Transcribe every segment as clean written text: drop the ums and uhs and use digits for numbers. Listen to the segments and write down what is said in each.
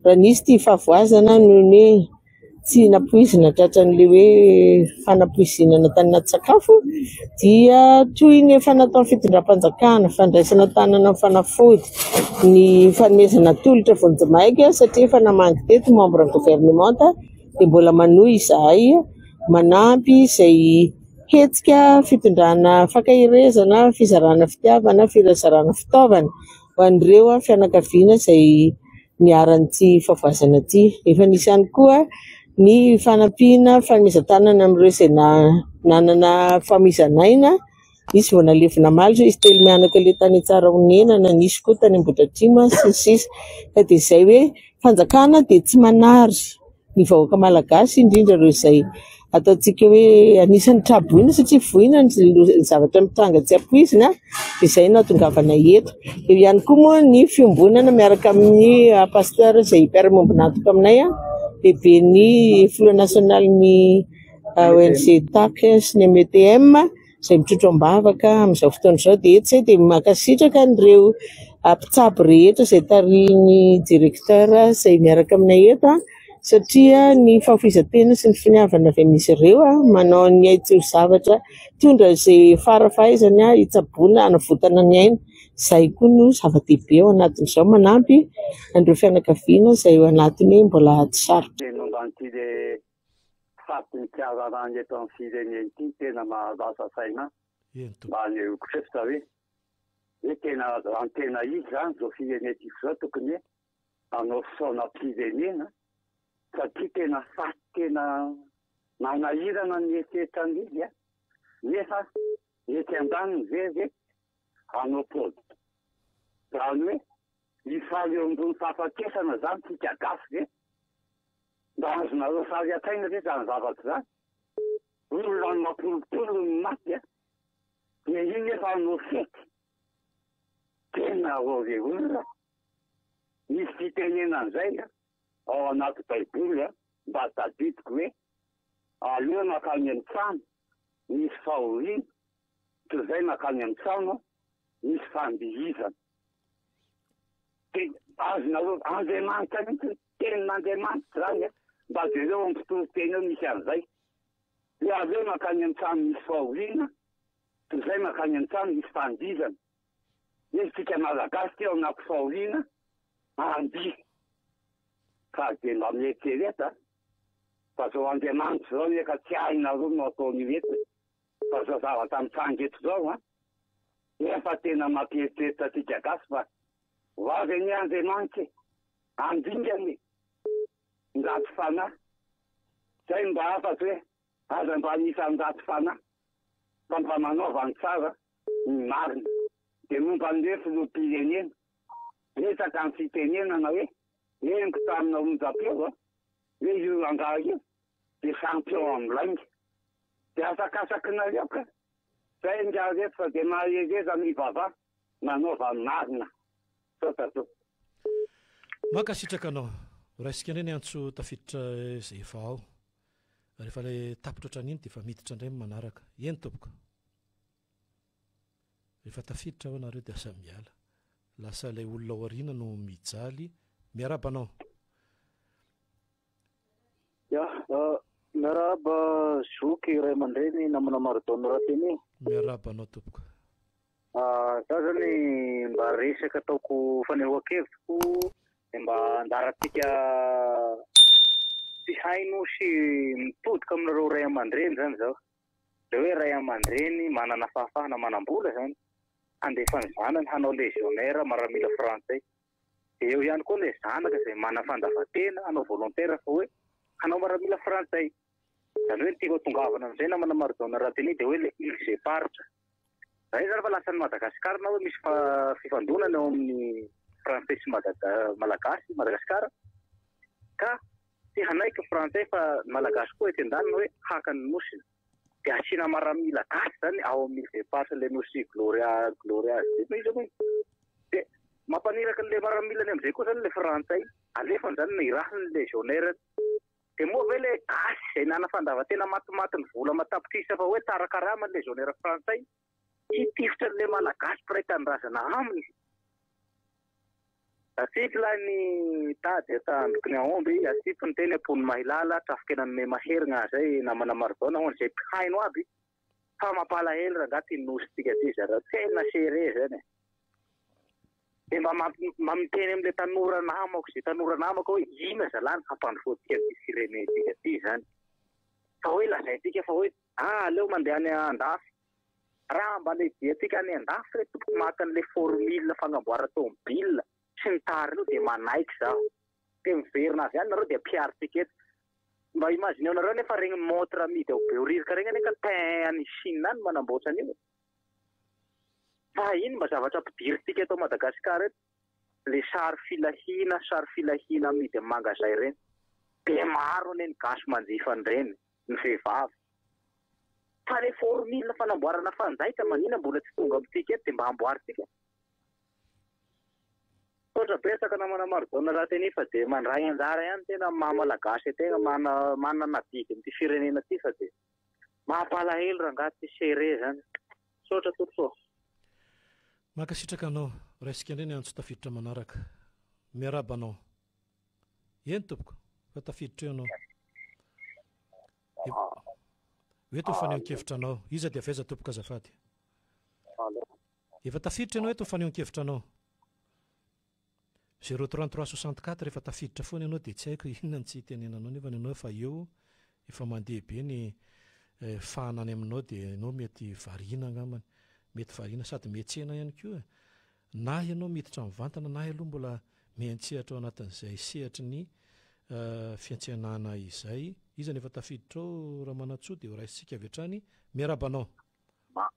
Raha nisy ity fahavoazana noho ny hoe tsy nampoizina tratran'ilay hoe fanapoizinana tany anaty sakafo dia toy ny efa nataon'ny fitondram-panjakana, fandraisana an-tanana ny fanafody, ny fanomezana tolotra vonjimaika satria efa namangy teto membre ny governemanta dia mbola manohy izahay manampy izay hetsika fitondrana fankaherezana, fizarana fitiavana, fizarana fitaovana ho an'ireo fianakaviana izay niharan'ity fahavoazana ity. Efa nisy ihany koa ny fanampiana fanomezan-tanana amin'ireo izay nanana famoizan'aina. Nisy vao nalevina omaly izao izy telo mianaka ilay tany Antsarahonenana, nisy koa tany Ambohidratrimo sy ny sisa. Ka dia izay hoe fanjakana dia tsy manary ny vahoaka malagasy, indrindra ireo izay ataontsika hoe anisan'ny tra-boina satria voina ny zavatra mitranga tsy ampoizina, dia izay no hahatongavana eto. Eo ihany koa moa ny fiombonana miaraka amin'ny pasteur izay mpiara-miombon'antoka aminay, lehiben'ny filoha nasionalin'ny ONG TAC sy ny METM izay mitrotro am-bavaka amin'izao fotoana izao. Dia eto izay dia mankasitraka an'ireo mpitsabo rehetra izay tarihin'ny directeur izay miaraka aminay eto satria ny fahafoizan-tena sy ny finiavana avy amin'izy ireo manao ny hay tsy ho zavatra mitondra izay fara-fahaizany hitsaboana hanavotana ny aina. Izay koa no zava-dehibe ao anatin'izao manampy an'ireo fianakaviana izay ao anatin'ny mbola ady sarotra. Teny momba an'ity le faty ny fiararana eto amin'ny firenena ity no tena mahalasa saina ahy. Eny tompoko. Mba anehoako hevitra hoe hoe tena raha ny tena izy izany izao firenentsika izao tokony hoe hanao fisaonam-pirenena satria tena faty tena manahirana ny eritreritra an'izy a! Nefa etsy andaniny ve ve hanao produit izany hoe hifaly eo ambony fahafatesana izany tsika gasy ve? Mba azonareo sary an-tsaina ve izany zavatra izany? Olona amam-polopolo no maty a! Dia iny nefa hanao fety. Tena rôve olona. Misy fitenenana izay ao anaty baiboly a, mba tadidiko hoe aleo mankany amin'ny trano misy fahoriana toy izay mankany amin'ny trano misy fandihizana. Dia azonareo, Andriamanitra mihitsy, tenin'Andriamanitra izany a, mba jereo amin'ny mpitoriteny eo misy an'izay. Hoe aleo mankany amin'ny trano misy fahoriana toy izay mankany amin'ny trano misy fandihizana. Hoe isika Malagasy ty ao anaty fahoriana handihy. Fa dia mba mieritrereta fa zao Andriamanitra zao anie ka tsy hainareo no ataon'io eto e. Fa zao zavatra mitranga eto zao an, efa tena mampieritreritra antsika gasy fa ho avy anie Andriamanitra e, handringana e, ny ratsy fanahy. Zay no mba hafatro hoe aza mba anisan'ny ratsy fanahy fa mba manaova ny tsara, ny marina. Dia momba ny hoe filoham-pirenena, betsaka ny fitenenana hoe henoko tamina onjam-peo hoe io rangahy io dia champion amin'ny lainga. Dia asakasakinareo ka! Zay ingahy reto fa dia mahereza mivavaha manaova ny marina. Misaotra tompoko. Mankasitraka anao. Raisika indray ny antso tafiditra izay efa ao. Rehefa ilay tapitra ohatran'iny dia efa miditra indray ny manaraka. Eny tompoko. Rehefa tafiditra ao nareo dia aza miala. Lasa ilay olona ao aoriana no mijaly. Miarahaba anao. Ya, miarahaba zoky ray aman-dreny namana Marodona Rateny. Miarahaba anao tompoko. Za zany mba resaka ataoko fanehoan-kevitro dia mba andarantsika mpihaino sy mitodika aminareo ray aman-dreny zany zaho. Ilay hoe ray aman-dreny manana fahafahana manam-bola zany handefa ny zanany hanao légionnaire maramila frantsay. Dia eo ihany koa ilay zanaka izay manana fandavan-tena hanao volontaire fa hoe hanao maramila frantsay. Izany hoe ny tiako hatongavana amin'izay namana Maridona Rateny dia hoe ilay îles éparses. Izay izany fa lasa any Madagasikara na hoe misy fifandonana eo amin'ny frantsay sy Malagasy, Madagasikara, ka Tsy hanaiky ny frantsay fa ny malagasy koa etsy andaniny hoe haka ny nosiny. Dia asiana maramila gasy zany ao amin'ny îles éparses le nosy Gloria Gloria zay izy hono. Dia mampaniraka an'ilay maramilany amin'izay koa zany ilay frantsay. Alefany zany ny irahiny ny légionnaire-ny. Dia moa ve ilay gasy izay nana fandavan-tena matimaty ny vola aman-tapitrisa fa hoe tsara karama ny légionnaire frantsay hitifitra an'ilay malagasy mpiray tanindrazana aminy? Asipy lahy ny tady atandroky ny aomby, asipy ny teny ampony mahilala, trafokena nome mahery gna zay namana Marodaona hoany zay mpihaino aby fa mampalahelo rangah ty nosy tsika ty zareo tena serré zany e. De mba mba miteny amle tanora namako ze tanora namako hoe ina zalahy ny hampandrosoantsika an'ity firenentsika ty zany fa hoe lazaintsika fa hoe ah aleo mandeha any andafy Raha mba le diantsika any andafy re tompoko maka anle formule fagnamboara tomobile sy ny tariny io dia manaiky zaho. Dia miverina avy any nareo dia ampiharintsika eto. Mba imagineo nareo anie fa regny montre amidy ao Behoririka regny anie ka teint any Chine any manamboatra an'io e. Fa ino mba zavatra ampidirintsika eto Madagascar eto? Le sary filahiana, sary filahiana amidy amin'ny mangazay regny. Be maro anie ny gasy manjifa an'ireny, ny vehivavy. Fa le formule fanamboarana fanjaitra manina mbola tsy tonga amintsika eto dia mba amboarintsika. Misaotra betsaka namana Marojaona Ratenia fa dia mandray anjara ihany tena amin'ny maha Malagasy antegna mana manana adidy amin'ity firenena ity fa dia mampalahelo rangahy ty serre zany. Misaotra tompoko ô. Mankasitraka anao. Raisika indray ny antso tafiditra manaraka. Miarahaba anao. Eny tompoko, fa tafiditra eo ianao. Eto ny fanehoan-kevitra anao. Iza dia avy aiza tompoko azafady? Efa tafiditra ianao eto ny fanehoan-kevitra anao. 033 64 rehefa tafiditra foana ianao dia tsy haiko inona no tsy hitenenanao nefa ianao efa eo, efa mandeha be ny eh, fahana any aminao dia ianao mety variana angambany. Mety variana sady miantsena ihany koa e. Na ianao miditra mivantana na aloha mbola miantsehatra ao anatin'izay sehatry ny fiantsenana izay. Iza no efa tafiditra ao Ramanantsoa dia ho raisintsika avy hatrany. Miarahaba anao.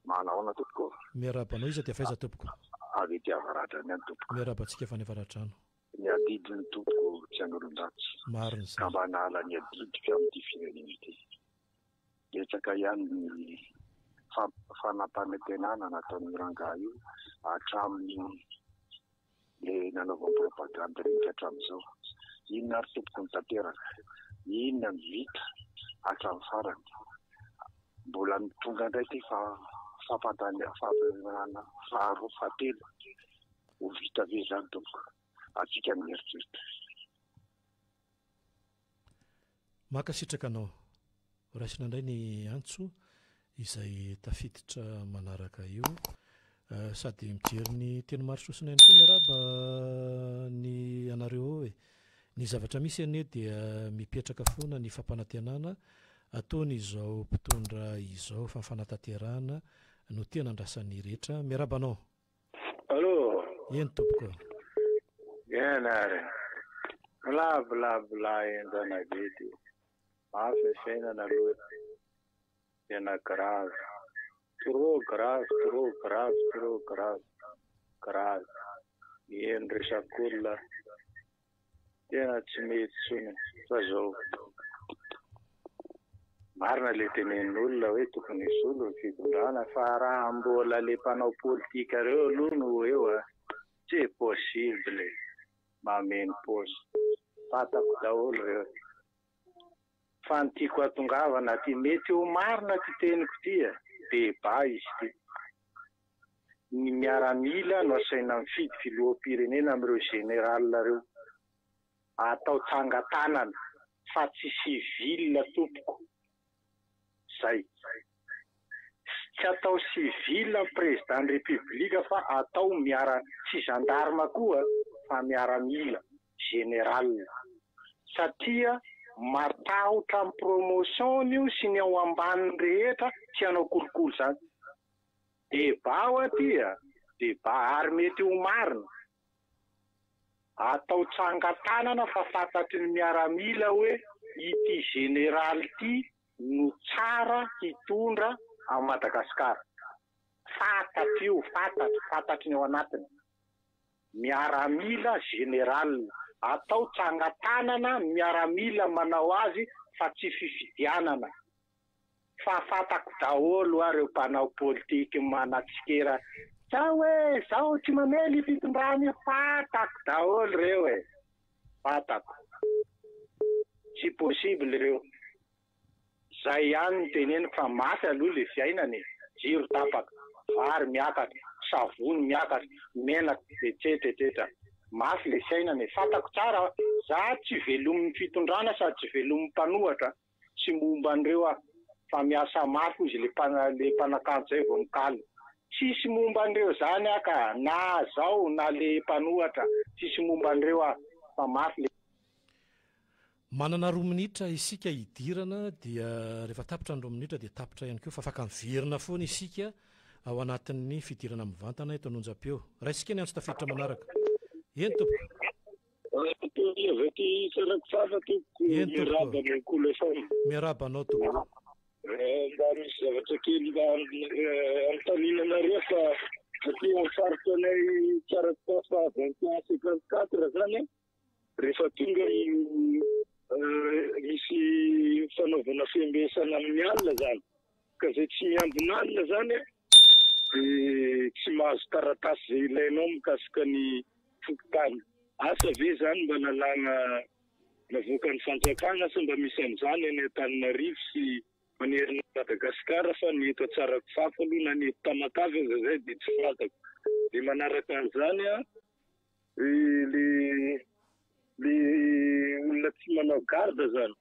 Manahoana tompoko ô. Miarahaba anao. Iza dia avy aiza tompoko? Avy ety Avaradrano ihany tompoko. Miarahaba antsika avy any Avaradrano. Ny adidin'ny tompoko tsy an'olon-dratsy. Marina izany. Ka mba nahala ny adidiko amin'ity firenena ity. Betsaka ihany ny fanampanantenana nataon'io rangahy io hatramin'ny le nanaovany propagande ireny ka hatramin'izao. Inona ary tompoko no tanteraka? Inona no vita hatramin'ny farany? Mbola ny tonga indray ity fampanantenana faharoa fahatelo. Ho vita ve izany tompoko? Antsika ny mieritreritra. Mankasitraka anao. Raisina indray ny antso izay tafiditra manaraka io. Sady mijery ny teny maro sosona ihany koa miarahaba ny anareo ao e. Ny zavatra misy anie dia mipetraka foana ny fampanantenana ataon'izao mpitondra izao fa ny fanatanterahana no tena andrasan'ny rehetra. Miarahaba anao. Allô. Eny tompoko. Eny ary. Bla bla bla enjana be ty. Mafy ny fiainana aloha e. Tena grave. Trop grave, trop grave, trop grave. Grave. Miheno resak'olona. Tena tsy mety intsony fa zao. Marina le tenenin'olona hoe tokony hisolo ny fitondrana fa raha mbola le mpanao politika reo aloha no eo a, tsy possible e, mameno paosy. Fantako daholo reo. Fa ny tiako hatongavana aty, mety ho marina ty teniko ty a, débat izy ty. Ny miaramila no asaina mifidy filoham-pirenena amin'ireo général reo. Atao tsangatanana fa tsy civil tompoko. Zay. Tsy atao civil ny président ny république fa atao miara tsy gendarme koa fa miaramila, général. Satria matahotra ny promotion io sy ny ao ambaniny rehetra tsy hanao kolikoly zany. Débat hoa ty a! Débat ary mety ho marina. Atao tsangan-tanana fa fantatry ny miaramila hoe ity général ity no tsara hitondra an'i Madagasikara. Fantatro io, fantatro, fantatry ny ao anatiny. Miaramila général. Atao tsangan-tanana ny miaramila manao azy fa tsy fifidianana. Fa fantako daholo hoa reo mpanao politique manatsikera zao e, zao tsy mamely io fitondrana io, fantako daholo reo e, fantako. Tsy possible reo. Zay ihany no teneniko fa mafy aloha le fiainana e, jiro tapaka, vary miakatra, savony miakatra, menaka, etsetra etsetra. Mafy le fiainana e, fantako tsara za tsy velomin'ny fitondrana sady tsy velomin'ny mpanohatra tsy momba an'ireo aho fa miasa mafy ozy le le mpanakanto zay vao mikalo. Tsisy momba an'ireo zany aho ka na zao na le mpanohatra tsisy momba an'ireo aho fa mafy le Manana roa minitra isika hidirana dia rehefa tapitra ny roa minitra dia tapitra ihany koa fa afaka miverina foana isika ao anatin'ny fidirana mivantana eto an'onjam-peo. Raisika ny antso tafiditra manaraka. Eny tompoko. Toy avy aty Tsarakofafa tompoko. Eny tompoko. Miarahaba anao Kolo FM. Miarahaba anao tompoko. Mba misy zavatra kely mba anontaniana anareo fa aty amin'ny faritra anay Tsarakofafa 21 54 zany an. Rehefa tonga io misy fanaovana fiambesana amin'ny alina zany ka zay tsy miambina alina zany dia tsy mahazo taratasy zay ilainao mikasika ny fokontany. Asa ve zany mba lalàna navoakan'ny fanjakana sa mba misy an'izany any Antananarivo sy manerana an'i Madagasikara fa ny eto Tsarakofafa aloha na ny eto Tamatave aza zay dia tsy fantako. Dia manaraka an'izany an, Le le olona tsy manao garde zany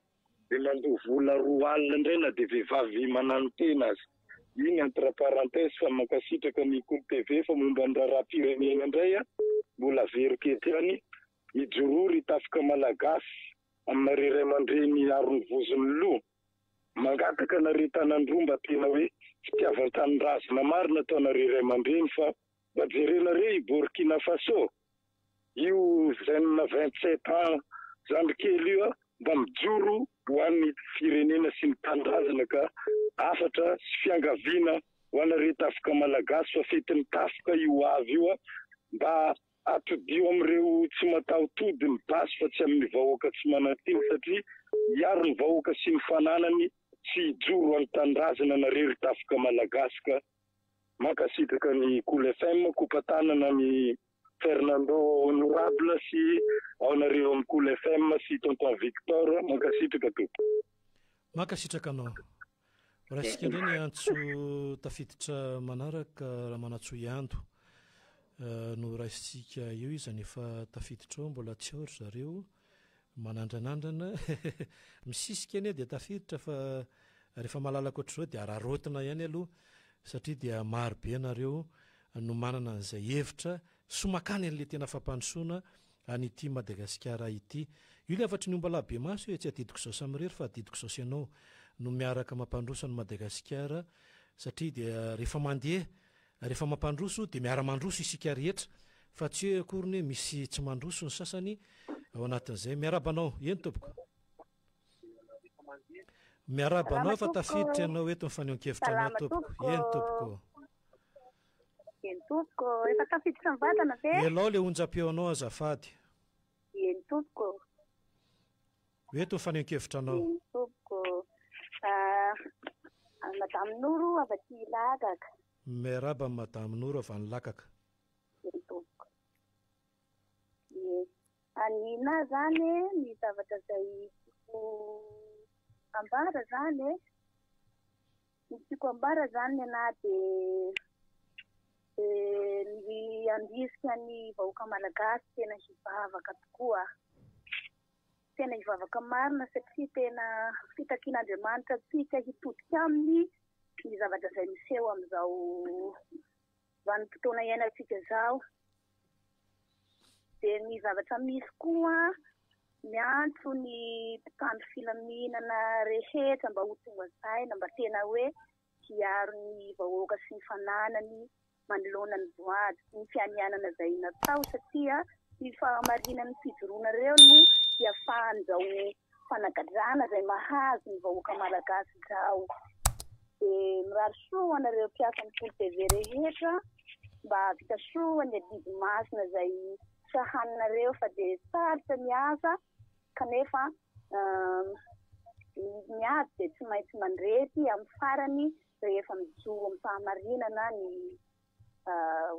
de mandoa vola 20 indray na de vehivavy mananontena aza. Iny entre parenthèse fa mankasitraka ny Kolo TV fa momba ny raharaham-pirenena indray a, mbola averiko eto ihany, mijoroa ry tafika malagasy aminareo ray aman-dreny aro ny vozon'ny loha. Mangataka anareo tanan-droa mba tena hoe fitiavan-tanindrazana marina ataonareo ray aman-dreny fa Mba jerenareo i Burkina Faso, io jeune 27 ans zandry kely io mba mijoro ho an'ny firenena sy ny tanindrazana ka hafatra sy fiangaviana ho anareo tafika malagasy fa fetin'ny tafika io ho avy io mba atodio amin'ireo tsy mataho-tody ny basy fa tsy amin'ny vahoaka tsy manan-tsiny satria hiaro ny vahoaka sy ny fananany sy hijoro ho an'ny tanindrazana nareo ry tafika malagasy ka Mankasitraka ny Kolo FM, kopa-tanana ny Fernando Honorable sy ao nareo amin'ny Kolo FM sy Tonton Victor, mankasitraka tompoko. Mankasitraka anao. Raisika indray ny antso tafiditra manaraka Ramanantsoa Iando no raisintsika eo izy efa tafiditra ao mbola tsy ao ry zareo. Manandranandrana, misisika anie dia tafiditra fa rehefa malalaka ohatr'izao dia araraotina ihany aloha satria dia maro be nareo no manana an'izay hevitra soa makany an'ilay tena fampandrosoana an'ity Madagasikara ity. Io ilay hafatry ny ombalahy be maso e, tsy adidiko izao samirery fa adidiko izao sy ianao no miaraka mampandroso an'i Madagasikara satria dia rehefa mandeha Rehefa mampandroso dia miara-mandroso isika rehetra fa tsy hoe akory ny hoe misy tsy mandroso ny sasany ao anatin'izay. Miarahaba anao. Eny tompoko. Miarahaba anao fa tafiditra ianao eto ny fanehoan-kevitra anao tompoko. Eny tompoko. Eny tompoko. Efa tafiditra mivantana ve? Elao le onjam-peo anao azafady. Eny tompoko. Eto ny fanehoan-kevitra anao. Eny tompoko. Ah, Madame Noro avy aty Ilakaka. Miarahaba an'i Madame Noro avy any Ilakaka. Eny tompoko. Ie. Anina zany ny zavatra izay tiako ambara zany e. Ny tiako ambara zany ny anah dia ny handrisika ny vahoaka malagasy tena hivavaka tokoa. Tena hivavaka marina satria tena fitakian'Andriamanitra antsika hitodika aminy ny zavatra izay miseho amin'izao vanim-potoana iainantsika izao. Dia ny zavatra misy koa miantso ny mpitandro filaminana rehetra mba ho tonga saina, mba tena hoe hiaro ny vahoaka sy ny fananany manoloana ny voady sy ny fianianana izay natao satria ny fahamarinan'ny fijoroanareo no hiafahan'izao fanagadrana izay mahazo ny vahoaka malagasy izao. Dia mirary soa ho anareo mpiasan'ny Kolo TV rehetra mba hahavita soa ny adidy masina izay sahaninareo fa dia sarotra ny asa kanefa ny ady dia tsy maintsy mandresy amin'ny farany rehefa mijoro amin'ny fahamarinana ny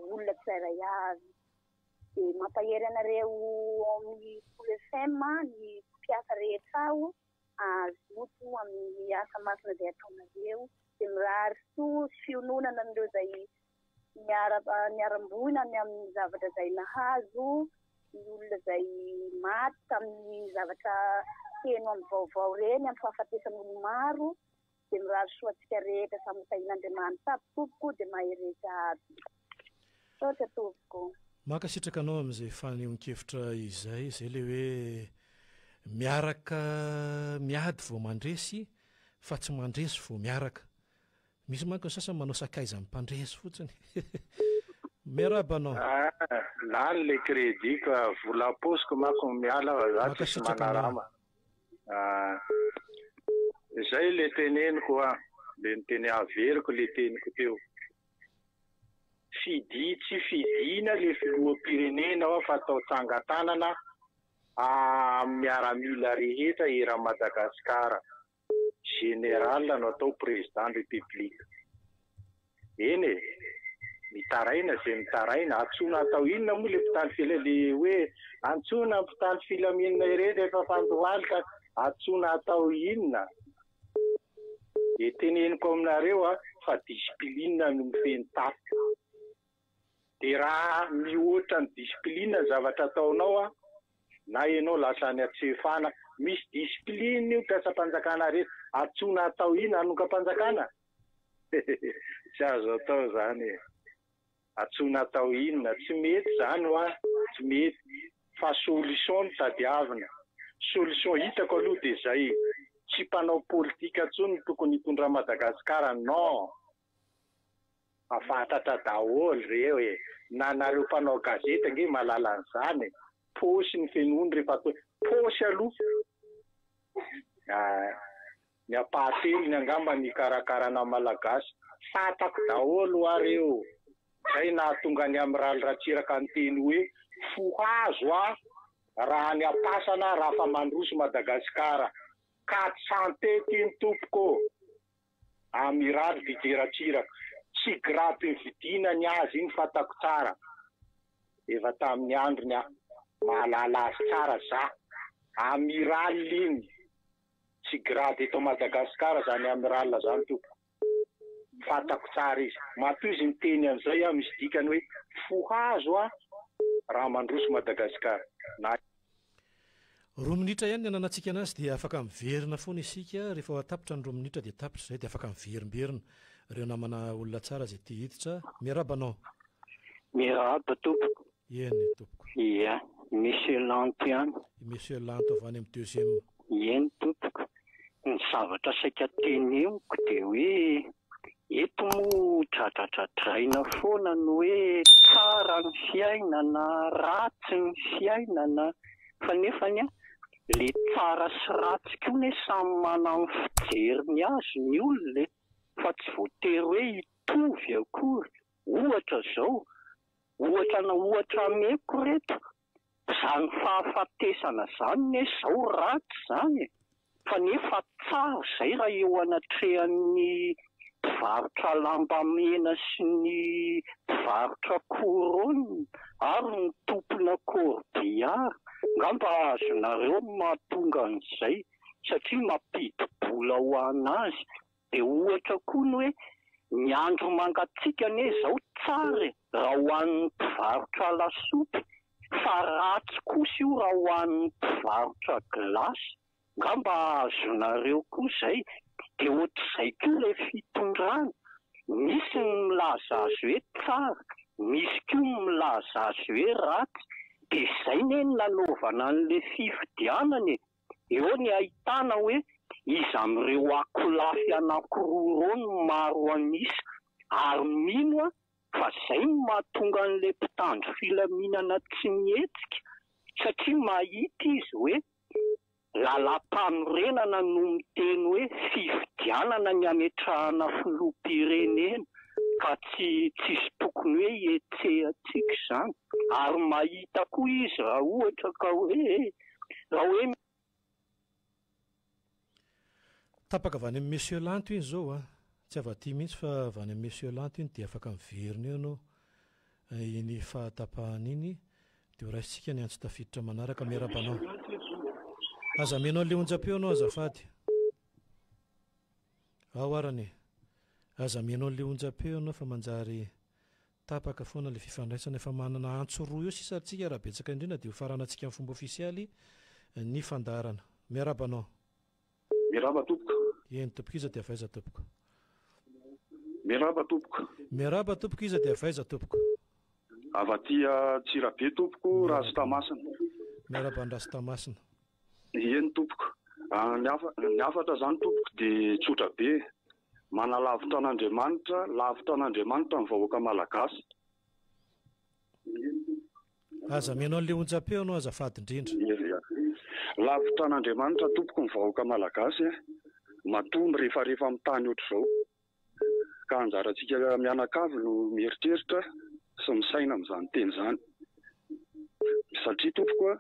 olona tsirairay avy. Dia mampahery anareo ao amin'ny Kolo FM ny mpiasa rehetra ao hazoto amin'ny asa masina izay ataonareo. Dia mirary soa sy fiononana amin'ireo izay niara-niharam-boina ny amin'ny zavatra izay nahazo. ny olona izay maty tamin'ny zavatra heno amin'ny vaovao ireny, amin'ny fahafatesan'olo maro, dia mirary soa antsika rehetra samy ho tahian'Andriamanitra aby tompoko dia mahereza aby. Misaotra tompoko. Mankasitraka anao amin'izay fanehoan-kevitra izay, izay ilay hoe miaraka miady vao mandresy fa tsy mandresy vao miaraka. Misy manko ny sasany manao sakaiza amin'ny mpandresy fotsiny. Miarahaba anao. Ah, lany le crédit ka, vola am-paosiko manko no miala fa za tsisy Mankasitraka anao. manarama. Ah, zay le teneniko ah, le niteny averiko le teniko teo. Fidi tsy fidina le filoham-pirenena ao fa atao tsangan-tanana amin'ny miaramila rehetra eran'i Madagasikara. Général no atao président république. Eny e! Mitaraina ze mitaraina, antsoina atao inona moa le mpitandro fila le hoe antsoina ny mpitandro filaminana ireto efa fandohalika, antsoina atao inona? De teneniko aminareo a fa discipline no mifehy ny tafika. De raha mihoatra ny discipline ny zavatra ataonao a, na enao lasa any atsefana, misy discipline io mpiasam-panjakana rehetra, antsoina atao inona hanongam-panjakana? Tsy azo atao zany e! Antsoina atao inona? Tsy mety zany hoa, tsy mety fa solution no tadiavina. Solution hitako aloha de zay, tsy mpanao politika tsony no tokony hitondra Madagascar, non! Fa fantatra daholo reo e! Na nareo mpanao gazety ange mahalala an'izany e! Paosy ny fenoiny rehefa atao paosy aloha ah, ny ampahatelony angamba ny hikarakarana malagasy. Fantako daholo hoa reo. Zay nahatonga ny Amiraly Ratsiraka niteny hoe fohazo aho raha any am-pasana raha fa mandroso Madagasikara. Quatre santé ty ny tompoko ô! Amiraly Didier Ratsiraka, tsy grade nividiana ny azy iny fantako tsara, efa tamin'ny androny aho, mahalala azy tsara za, Amiral iny, tsy grade eto Madagascar zany Amiral zany tompoko, fantako tsara izy, matoa izy niteny an'izay aho misy dikany hoe fohazo aho raha mandroso Madagascar, na. Roa minitra ihany ny ananantsika anazy dia afaka miverina foana isika, rehefa tapitra ny roa minitra dia tapitra izay dia afaka miverimberina ireo namana olona tsara izay te hiditra. Miarahaba anao. Miarahaba tompoko. Eny tompoko. Ia, Monsieur Lanto ihany. I Monsieur Lanto avy any amin'ny deuxième. Eny tompoko. Ny zavatra saika teneniko dia hoe eto moa dradradradraina foana ny hoe tsara ny fiainana, ratsy ny fiainana, fa nefany an, le tsara sy ratsy koa ne samy manana ny fijeriny azy ny olona e, fa tsy voatery hoe hitovy akory, ohatra zao, ohatra na ohatra ameko reto, Zany fahafatesana zany ne zao ratsy zany e! Fa nefa tsara zay raha eo anatrehan'ny mpivarotra lambamena sy ny mpivarotra couronne ary ny tompona corbillard, ngamba azonareo ny mahatonga an'izay satria mampidi-bola ho an'azy Dia ohatra koa ny hoe ny andro mangatsiaka anie izao tsara e raha ho an'ny mpivarotra lasopy fa ratsy kosa io raha ho an'ny mpivarotra glace, ngamba azonareo koa izay, dia ohatr'izay koa ilay fitondrana, misy ny milaza azy hoe tsara, misy koa ny milaza azy hoe ratsy, dia izay anie no nanaovana an'ilay fifidianana e, Eo ny ahitana hoe iza amin'ireo ankolafy anankiroa ireo no maro an'isa ary mino aho fa izay no mahatonga an'ilay mpitandro filaminana tsy mihetsika satria mahita izy hoe lalàmpanorenana no miteny hoe fifidianana ny hametrahana filoham-pirenena ka tsy tsisy tokony hoe hihetsehantsika izany ary mahita koa izy raha ohatra ka hoe Raha hoe. Tapaka avy any amin'i Monsieur Lanto iny izao a! Tsy avy aty mihitsy fa avy any amin'i Monsieur Lanto iny dia afaka miverina eo ianao iny fahatapahana iny dia ho raisintsika ny antso tafiditra manaraka. Miarahaba anao. Aza amenao an'ilay onjam-peo ianao azafady. Ao arany e! Aza amenao an'ilay onjam-peo ianao fa manjary. Tapaka foana ilay fifandraisana. Efa manana antso roa eo sisa tsika raha betsaka indrindra dia ho faranantsika amin'ny fomba ofisialy ny fandaharana. Miarahaba anao. Miarahaba tompoko. Eny tompoko, iza dia avy aiza tompoko? Miarahaba tompoko. Miarahaba tompoko, iza dia avy aiza tompoko? Avy aty Antsirabe tompoko, Rasitamasina. Miarahaba an'i Rasitamasina. Eny tompoko. Ny ny hafatra izany tompoko dia tsotra be. Manalavitra an'Andriamanitra, lavitra an'Andriamanitra ny vahoaka malagasy. Aza mihaino an'ilay onjam-peo ianao azafady indrindra. Lavitra an'Andriamanitra tompoko ny vahoaka malagasy matoa mirefarefa amin'ny tany ohatr'izao. Ka anjarantsika mianakavy no mieritreritra sy misaina amin'izany teny izany. Satria tompoko a,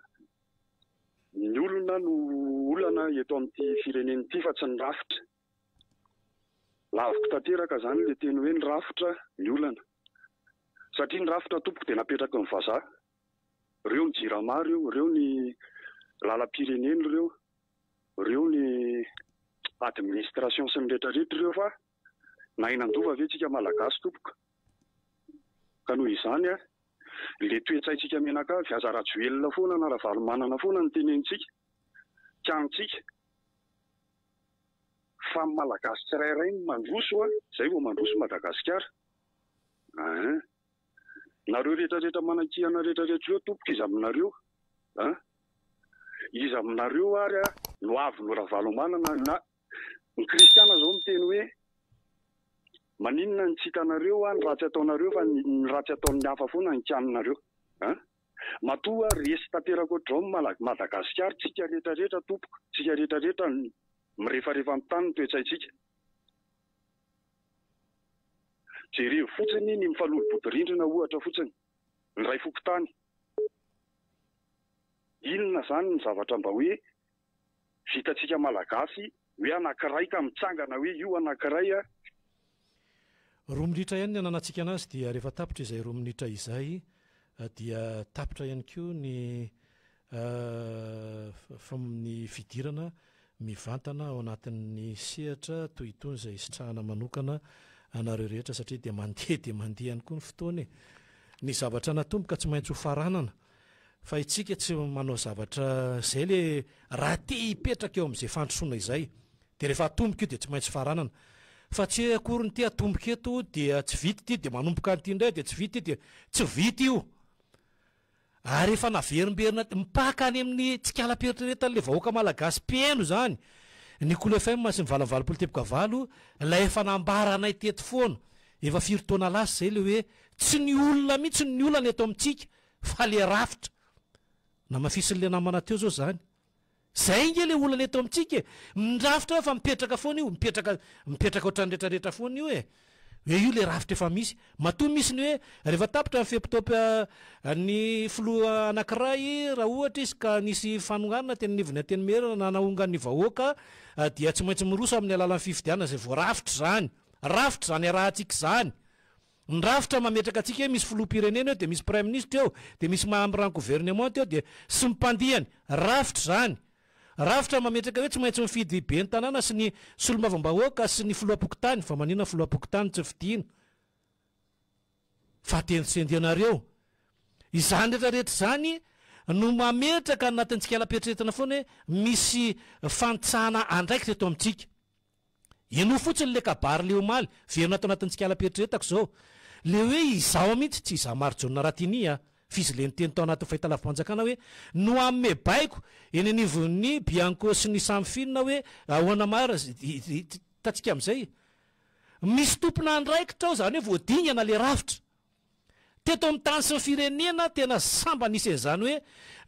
ny olona no olana eto amin'ity firenena ity fa tsy ny rafitra. Laviko tanteraka izany ilay teny hoe ny rafitra ny olana. Satria ny rafitra tompoko dia napetraky ny vazaha. Ireo ny jirama ireo, ireo ny lalam-pirenena ireo, ireo ny administration sy ny rehetra rehetra ireo fa nahay nandova ve tsika malagasy tompoko? Ka noho izany ilay toe-tsaintsika mianakavy aza Rajoelina foana na Ravalomanana foana no tenenintsika, kianintsika. Fa ny Malagasy tsirairay no mandroso a, zay vao mandroso Madagasikara. Ein. Nareo rehetra rehetra manankihana rehetra rehetra ireo tompoko iza aminareo a? Iza aminareo ary a no avy no Ravalomanana na ny kristiana zao miteny hoe maninona ny tsy hitanareo a ny ratsy ataonareo fa ny ratsy ataon'ny hafa foana ny kianinareo a? Matoa resy tanteraka ohatr'izao ny Mala Madagasikara, tsika rehetra rehetra tompoko, tsika rehetra rehetra mirefarefa amin'ny tany ny toe-tsaintsika. Jerevo fotsiny ny mifanolo-bodirindrina ohatra fotsiny, ny ray fokontany. Inona izany ny zavatra mba hoe vitantsika Malagasy hoe anankiray ka mitsangana hoe io anankiray a. Roa minitra ihany ny ananantsika anazy dia rehefa tapitra izay roa minitra izay dia tapitra ihany koa ny ny fidirana mivantana ao anatin'ny sehatra toy itony izay isitrahana manokana anareo rehetra satria dia mandeha dia mandeha ihany koa ny fotoana e. Ny zavatra natomboka tsy maintsy ho faranana fa itsika tsy manao zavatra izay le raha te hipetraka eo amin'izay fandrosoana izay Dia rehefa atomboka io dia tsy maintsy faranana. Fa tsy hoe akory ny ity atomboka eto dia tsy vita ity dia manomboka an'ity indray dia tsy vita ity dia tsy vita io. Ary efa naverimberina mipaka any amin'ny tsikalam-pieritreretan'ilay vahoaka malagasy mpihaino izany ny Kolo FM sy ny 88.8 ilay efa nambaranay teto foana efa firy taona lasa izay ilay hoe tsy ny olona mihitsy ny olana eto amintsika fa ilay rafitra. Namafisin'ilay namana teo izao izany. Zay ange le olana eto amintsika e! Mirafitra eo fa mipetraka foana io, mipetraka mipetraka ohatran'ny retraretra foana io e! Hoe io le rafitra efa misy. Matoa misy ny hoe rehefa tapitra ny fe-potoam-ny filoha anankiray raha ohatra izy ka nisy fanonganana teny anivon'ny Antenimiera na nahongan'ny vahoaka dia tsy maintsy miroso amin'ny alalan'ny fifidianana izay voarafitra izany. Rafitra izany arahantsika izany. Ny rafitra mametraka antsika hoe misy filoham-pirenena eo dia misy praiminisitra eo dia misy mambra ny gouvernement eo dia sy ny mpandihany. Rafitra izany. Rafitra mametraka hoe tsy maintsy mifidy ben'ny tanàna sy ny solombavambahoaka sy ny filoham-pokontany. Fa maninona ny filoham-pokontany tsy fidiana? Fa tendrotsendianareo. Izany rehetra rehetra izany no mametraka anatin'ny tsikalam-pieritreretana foana hoe misy fanitsahana andraikitra eto amintsika. Henoy fotsiny le kabary le omaly, verina ato anatin'ny tsikalam-pieritreretako izao. Le hoe izaho mihitsy, tsy izaho Marijaona Ratini a, f'izy le niteny tao anatin'ny fahitalavi-panjakana hoe no hanome baiko eny anivon'ny Bianco sy ny Samifin hoe ahoana marina, hitantsika amin'izay. Misy tompon'andraikitra ao, izany hoe voadingana le rafitra. Teto amin'ny tany sy ny firenena tena sambany nisy an'izany hoe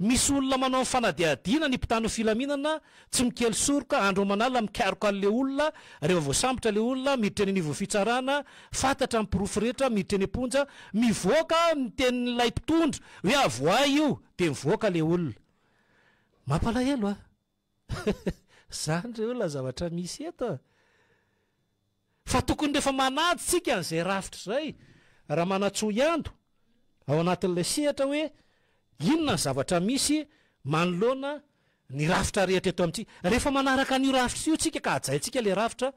misy olona manao ny fanadihadiana ny mpitandro ny filaminana tsy mikely soroka andro aman'alina mikaroka an'ilay olona rehefa voasambotra ilay olona miditra eny anivon'ny fitsarana fantatra ny porofo rehetra miditra eny am-ponja mivoaka ny tenin'ilay mpitondra hoe avoahy io dia mivoaka ilay olona mampalahelo a! Zany re olona zavatra misy eto a! Fa tokony rehefa manaja tsika an'izay rafitra izay, Ramanantsoa Iando, ao anatin'ilay sehatra hoe inona ny zavatra misy manoloana ny rafitra rehetra eto amintsika. Rehefa manaraka an'io rafitra io tsika ka hajaintsika ilay rafitra,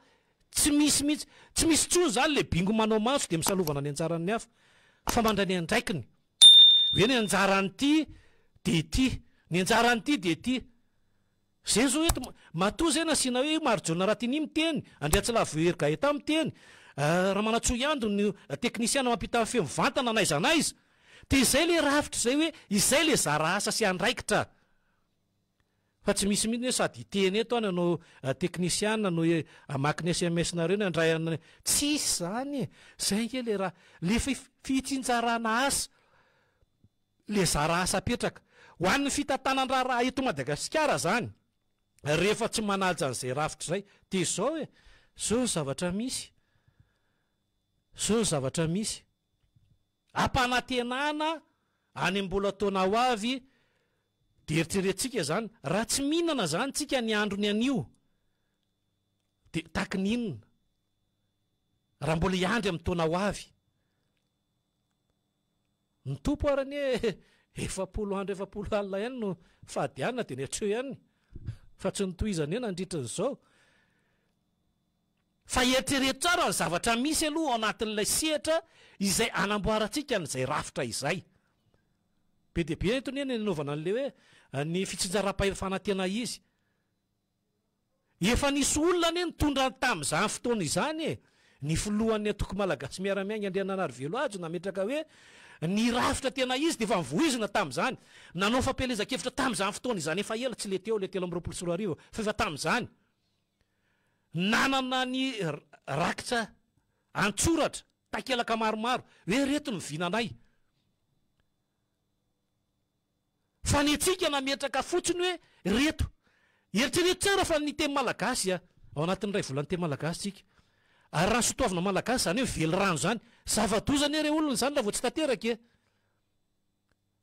tsy misy mihitsy, tsy misy intsony izany ilay bingo manao maso dia misalovana ny anjaran'ny hafa. Fa mandray ny andraikiny. Hoe ny anjaran'ity dia ity, ny anjaran'ity dia ity. Zay zao eto, matoa zay nasiana hoe Marijaona Ratini miteny, Andriantsilavo Hery Gaëtan miteny, Ramanantsoa Iando no teknisiana mampita ny feo mivantana n'aiza n'aiza. Dia izay le rafitra izay hoe izay le zara asa sy andraikitra. Fa tsy misy mihitsy hoe sady hiteny eto aho no hanao teknisiana no hamaky ny sms nareo no handray an tsisy izany e! Zay ange le raha le fitsinjarana asa le zara asa apetraka. Ho an'ny fitantanan-draharaha eto Madagasikara zany rehefa tsy manaja an'izay rafitra izay dia izao e! Zao ny zavatra misy. Zao ny zavatra misy. Ampanantenana any mbola taona ho avy dia eritreretintsika izany, raha tsy mihinana izany tsika ny androny anio dia taky ny inona? Raha mbola hiandry amin'ny taona ho avy. Ny Tompo ary anie 40 andro 40 alina ihany no fadiana dia ny hatreo ihany fa tsy notohizana eo nandritra an'izao. Fa eritrereto tsara ny zavatra misy aloha ao anatin'ilay sehatra izay anamboarantsika an'izay rafitra izay. Be dia be eto anie ny nanaovana an'ilay hoe ny fitsinjaram-pahefana tena izy. Efa nisy olona anie nitondra tamin'izany fotoana izany e! Ny filohan'ny antoko Malagasy Miara-Miainga Andriananarivelo Hajo nametraka hoe ny rafitra tena izy dia efa novoizina tamin'izany. Nanao fampielezan-kevitra tamin'izany fotoana izany efa ela, tsy ilay teo ilay 2023 fa efa tamin'izany. Nanana ny rakitra an-tsoratra, takelaka maromaro, hoe ireto ny vinanay. Fa ny antsika nametraka fotsiny hoe ireto. Eritrereto tsara fa ny teny malagasy a, ao anatin'ny iray volan'ny teny malagasy tsika. Ary raha ny soatoavina malagasy izany hoe velirano izany, zava-doza anie re olona izany raha vao tsy tanteraka e.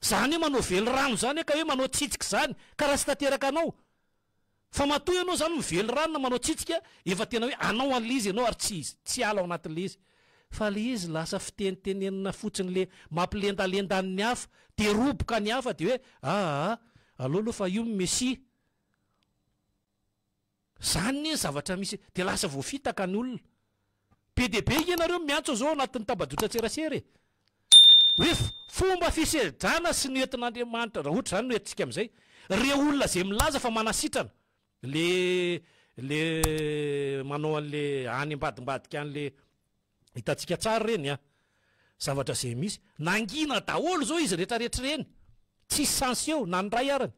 Zany hoe manao velirano zany ka hoe manao tsitsika zany ka raha tsy tanteraka anao. Fa matoa ianao zany mivelirano na manao tsitsika efa tena hoe anao an'le izy ianao ary tsy tsy hiala ao anatin'le izy. Fa le izy lasa fitenitenenina fotsiny le mampilendalenda an'ny hafa de roboka ny hafa de hoe aa aleo aloha fa io ny Messia. Zany ne ny zavatra misy de lasa voafitaka ny olona. Be dia be ange nareo miantso an'izao ao anatin'ny tambajotran-tserasera e! Hoe fomba fisedrana sy ny entin'Andriamanitra, raha ohatra izany no entintsika amin'izay, ireo olona izay milaza fa manasitrana, le le manao an'le any ambadimbadika any le hitantsika tsara ireny an! Zavatra izay misy. Nangina daholo izao izy retraretra ireny. Tsisy sahy niseho na ny iray arany.